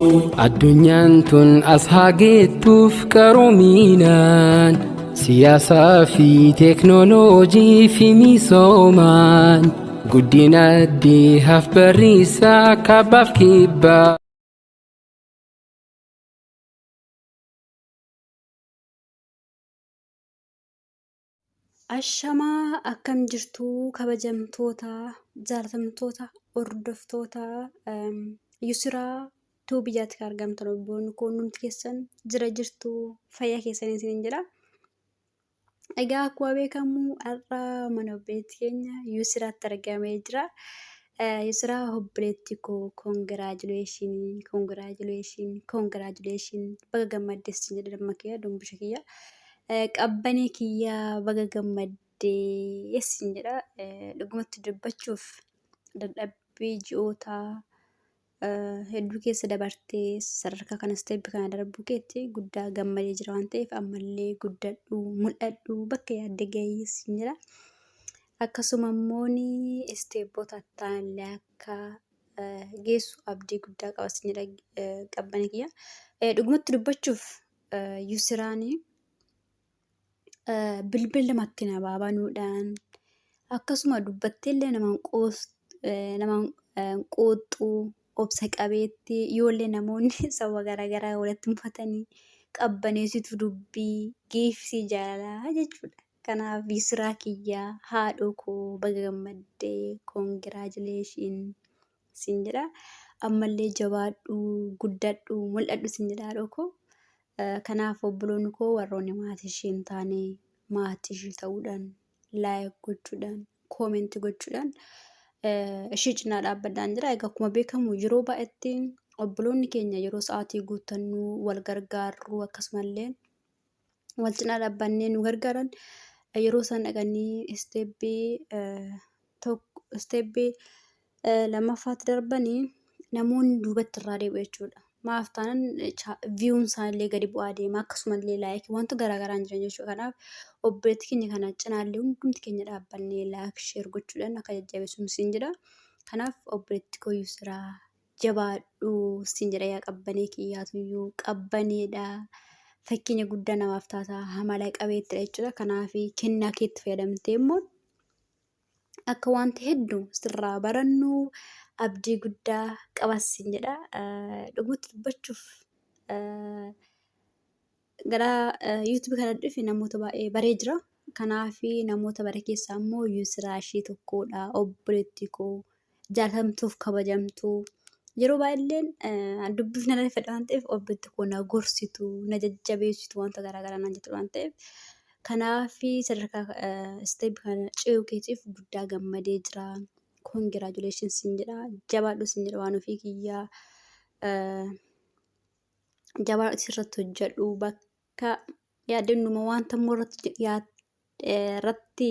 Addunyaan tun as haa geettuuf qaroominaan siyaasaa fi teeknooloojii fi misoomaan guddina dihaaf barriisaa kaabaaf kibbaa. Ashamaa akkam jirtu kabajamtoota jaalatamtoota hordoftoota Yusiraa tuu biyyaatti kan argamtan obboonni koo hundumti keessan jira jirtu fayyaa keessanii isiniin jedha. Egaa akkuma beekamu har'a mana obboleetti keenya Yusiraatti argamee jira. Yusiraa obboleetti koo koongiraajuleeshinii koongiraajuleeshinii koongiraajuleeshinii baga gammaddes siin jedha damma kiyya dumbisha kiyya. Qabbanee kiyya baga gammaddee siin jedha. Dhugumatti dubbachuuf dadhabbii ji'oota hedduu keessa dabartee sadarkaa kana isteeppi kana darbuu keetti guddaa gammadee jira waan ta'eef ammallee guddadhu mul'adhu bakka yaadde gahii siin jedha. Akkasuma immoo isteeppoota ittaanillee akka geessu abdii guddaa qaba siin jedha qabbanee kiyya. Dhugumatti dubbachuuf Yusraan bilbila namatti namaa banuudhaan akkasuma dubbatteellee nama hin qooxxu obsa qabeettii yoollee namoonni saba garaagaraa walitti mufatanii qabbaneessitu dubbii geessii jaalalaa jechuudha. Kanaaf Yusraa kiyyaa haadhoo koo baga gammaddee koongiraajileeshin siin jedha. Ammallee jabaadhu, guddadhu, mul'adhu siin jedha haadhoo koo. Kanaaf obboloonni koo warroonni maatii ishee hin taane maatii ishee ta'uudhaan laayik gochuudhaan koomenti gochuudhaan ishee cinaa dhaabbadhaan jira. Egaa akkuma beekamu yeroo baay'eetti obboloonni keenya yeroo sa'aatii guuttannu wal gargaarru akkasumallee wal cinaa dhaabbannee nu gargaaran yeroo isaan dhaqanii isteeppii tokko isteeppii lammaffaatti darbanii namoonni duubatti irraa deebi'u jechuudha. Maaf taanaan viyuun isaanillee gadi bu'aa deema akkasumallee laayikii wanta garaagaraan jiran jechuudha. Kanaaf obboleettii keenya kana cinaallee hundumti keenya dhaabbannee laayik sheer gochuudhaan akka jajjabeessinu siin jedha. Kanaaf obboleettii koo Yusraa jabaadhu siin jedha yaa qabbanee kiyyaatuyyuu qabbaneedha. Fakkeenya guddaa namaaf taata amala qabeettidha jechuudha. Kanaaf kennaa keetti fayyadamtee immoo akka wanti hedduu sirraa barannu abdii guddaa qabas siin jedha. Dhugumatti dubbachuuf gara YouTube kana dhufe namoota baay'ee baree jira. Kanaaf namoota bare keessaa immoo Yusraa ishee tokkodha. Obboleettii koo jaalatamtuuf kabajamtuu. Yeroo baay'eelleen dubbiif na fedha waan ta'eef obboleettii koo na gorsitu, na jajjabeessitu wanta garaagaraa naan jettu waan ta'eef. Kanaaf sadarkaa isteeppi kana ce'uu keetiif guddaa gammadee jira. Congratulations siin jedha. Jabaadhu siin jedha waan ofii kiyyaa. Jabaadhu sirratti hojjedhu bakka yaadannuma wanta immoo irratti irratti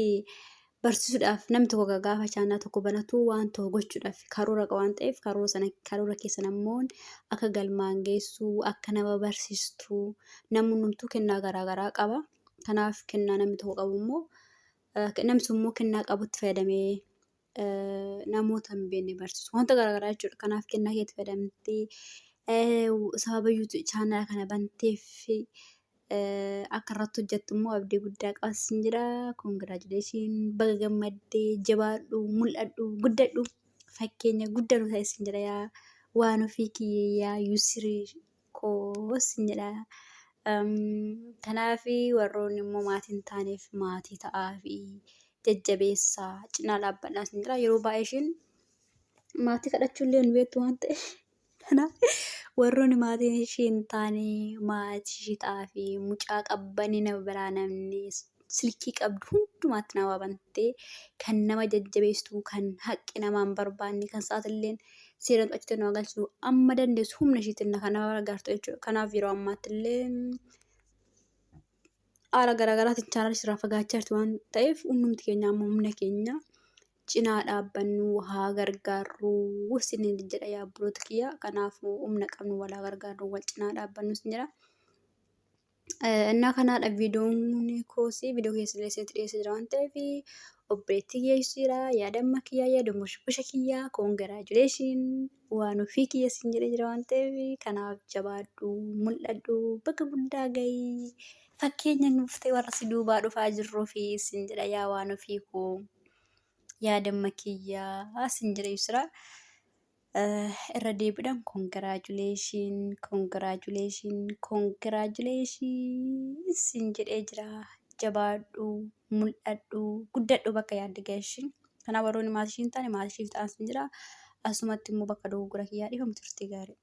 barsiisuudhaaf namni tokko gaafa chaanaa tokko banatu waan tokko gochuudhaaf karoora qaba waan ta'eef karoora sana karoora keessan ammoo akka galmaan geessu akka nama barsiistu namni hundumtuu kennaa garaagaraa qaba. Kanaaf kennaa namni tokko qabu immoo namni sun immoo kennaa qabutti fayyadamee namoota hin beekne barsiisu wanta garaagaraa jechuudha. Kanaaf kennaa keetti fayyadamtee sababa YouTube chaanala kana banteef akka irratti hojjettu immoo abdii guddaa qabas sin jedha. Congratulations baga gammaddee jabaadhu mul'adhu guddadhu fakkeenya guddaa nu ta'e sin jedha yaa waan ofii kiyya yaa Yusrii koo sin jedha. Kanaaf warroonni immoo maatii hin taaneef maatii ta'aafi jajjabeessaa cinaa dhaabbadhaa sin jedha. Yeroo baay'ee isheen maatii kadhachuu illee hin beektu waan ta'eef kanaaf warroonni maatiin ishee hin taane maatii ishee ta'aafi mucaa qabbanii nama biraa namni silkii qabdu hundumaatti nama bantee kan nama jajjabeessitu kan haqqi namaa hin barbaanne kan sa'aatilleen seeraan achitti nama galchu amma dandeessu humna ishiitiin kan nama gargaartu jechuudha. Kanaaf yeroo ammaatti illee haala garaagaraatiin chaanaalii irraa fagaachaa jirti waan ta'eef hundumti keenya amma humna keenya cinaa dhaabbannu haa gargaarru isiniin jedha yaa obboloota kiyya. Kanaafuu humna qabnu wal haa gargaarru wal cinaa dhaabbannu isin jedha. Innaa kanaadha viidiyoon koosii viidiyoo keessallee isinitti dhiyeessee jira waan ta'eef Obboleettii kiyya ibsiidha. Yaadamma kiyyaa yaadamu busha kiyyaa congratulation waan ofii kiyya siin jedhee jira waan ta'eef kanaaf jabaadhu, mul'adhu, bakka guddaa gahii, fakkeenya nuuf ta'e warra si duubaa dhufaa jirruu fi siin jedha. Yaa waan ofii koo, yaadamma kiyyaa siin jedha ibsira. Irra deebiidhaan congratulation, congratulation, congratulation siin jedhee jira. Jabaadhu, mul'adhu, guddadhu, bakka yaadde gaheeshin. Kanaaf warroonni maatii ishii hin taane maatii ishiif ta'an siin jira. Asumatti immoo bakka dogoggora kiyyaa dhiifamu, turte gaarii.